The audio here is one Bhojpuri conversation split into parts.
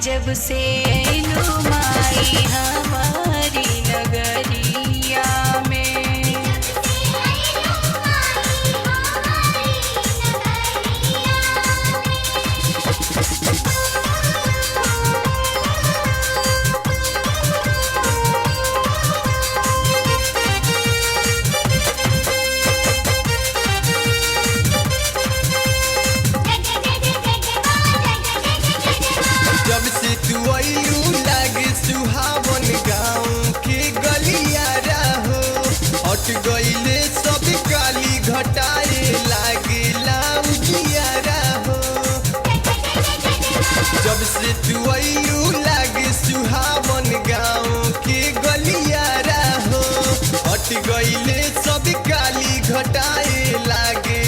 जब से अइलू माई हमारी नगरिया में। जब से तू अइलू लागे सुहावन गाँव के गलियारा हो, हट गईले सब काली घटाए लागे उजियारा हो। जब से तू अइलू लागे सुहावन गाँव के गलियारा हो, हट गईले सब काली घटाए लागे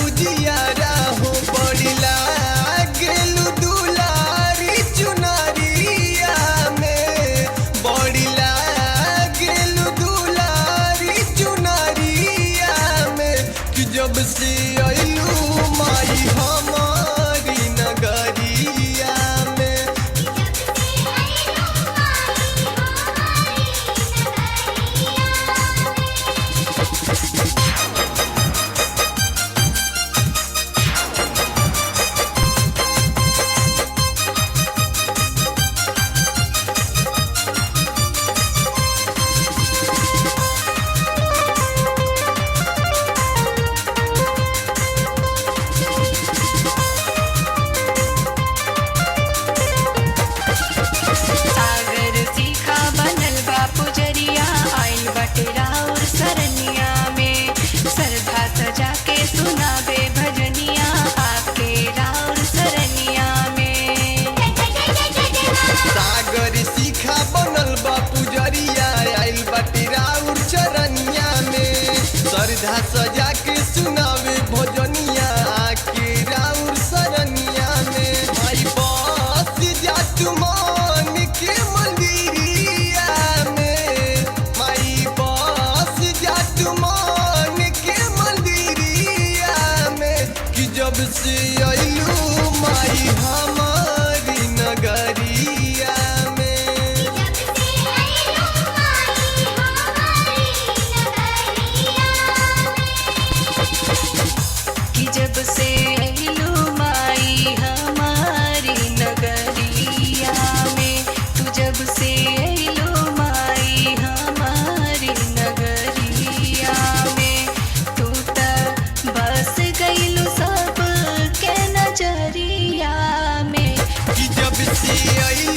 उजियारा हो। बड़ी लागेलू दुलारी चुनरिया में, बड़ी लागेलू दुलारी चुनरिया में, कि जब से अइलू माई हमारी नगरिया में। सागर सीखा बनल बा पुजरिया, आइल बाटे राउर सरनिया में। सरधा सजा के सुनावे भजनिया, आके राउर सरनिया में। सागर सीखा बनल बा पुजरिया, आइल बाटी राउर चरनिया में। सरधा सजा के सुनावे भजनिया, आके राउर सरनिया में। माई बस जा तू मन के मंदिरिया में, माई बस जा तू मन के मंदिरिया में, कि जब से अइलू माई हमारी नगरिया में। कि जब से अइलू माई हमारी नगरिया में, तू जब से अइलू माई हमारी नगरिया में, तू त बस गइलू सब के नजरिया में। कि जब से अइलू